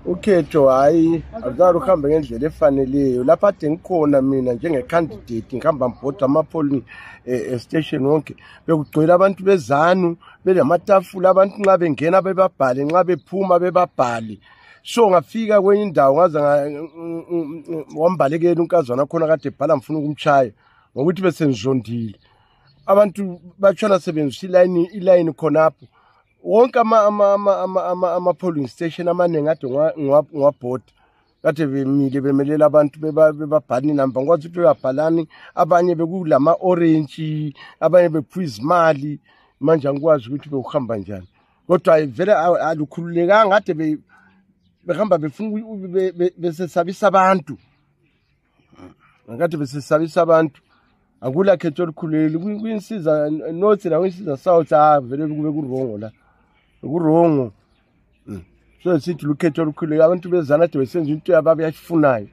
ukhetho hayi azange uhambe ngendlela efaneleyo lapha ade ngikhona mina njenge-candidate ngihamba ngibhoda ama-polling station wonke bekugcwele abantu bezanu belamatafula abantu nxa bengena bebabhale nxa bephuma bebabhale so ngafika kwenye indawo ngaze wambalekela unkazana khona kade ebhala ngifuna ukumtshaya ngokuthi besengizondile abantu batshona sebenzisa ilayini khonapho wonke ama-polling station amaningi ade ngiwabhoda kade bemile bemelela abantu bebabhala inamba ngikwazi ukuthi bebabhalani abanye bekulama-orange abanye bephiwa izimali manje angikwazi ukuthi bekuhamba njani kodwa vele alukhululekanga ade behamba befuna besesabisa abantu ngakade besesabisa abantu akula khetho olukhululekile kuyinsiza nothi la kuyinsiza south vele kube kurongo la kurongo so sithi lukhetho olukhululekile abantu bezana ade besenza into yabo abayifunayo